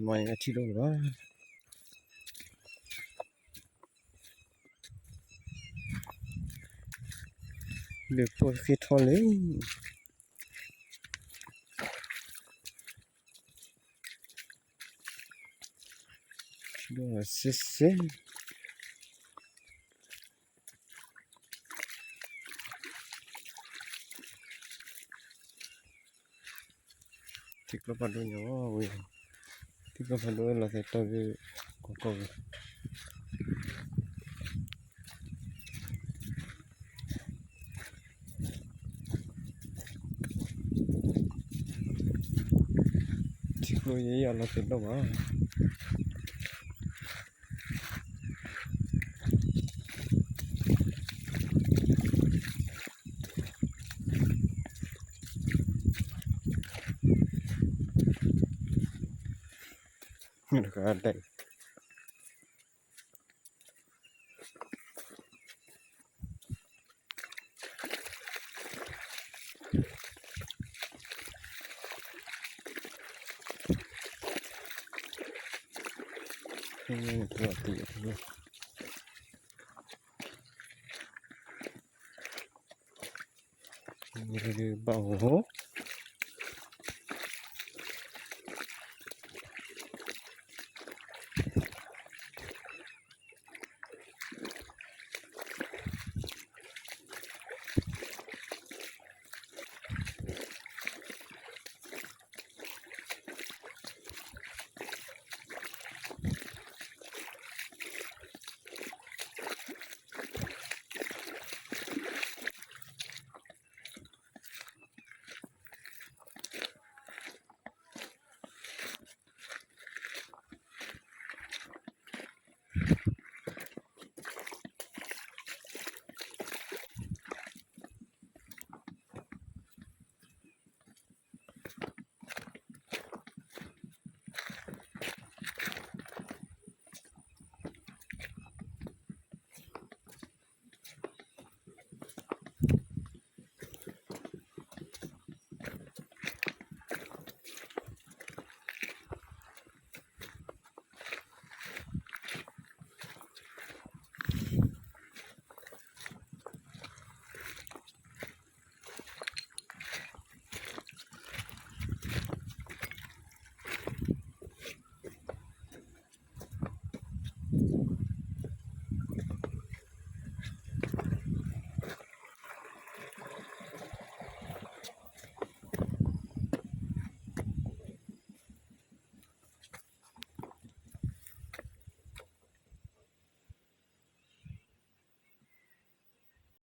ໃໝ່ອາທິດໂລດວ່າ ເລີຍໂພສເຄທອນເລີຍ ເລີຍເຊເຊ. ທິກລົບມາໂດຍເນາະເວີຍ ທິກລົບມາໂດຍ ລາວໃສ່ຕໍ່ເວີຍ ກໍກໍເວີຍ ທິກໂລເຢຍ ລາວເປັນດອກຫວາ. ມັນກໍໄດ້ ອືມ ຕົວຕິດຢູ່ ນີ້ຄືເບົາຫົກ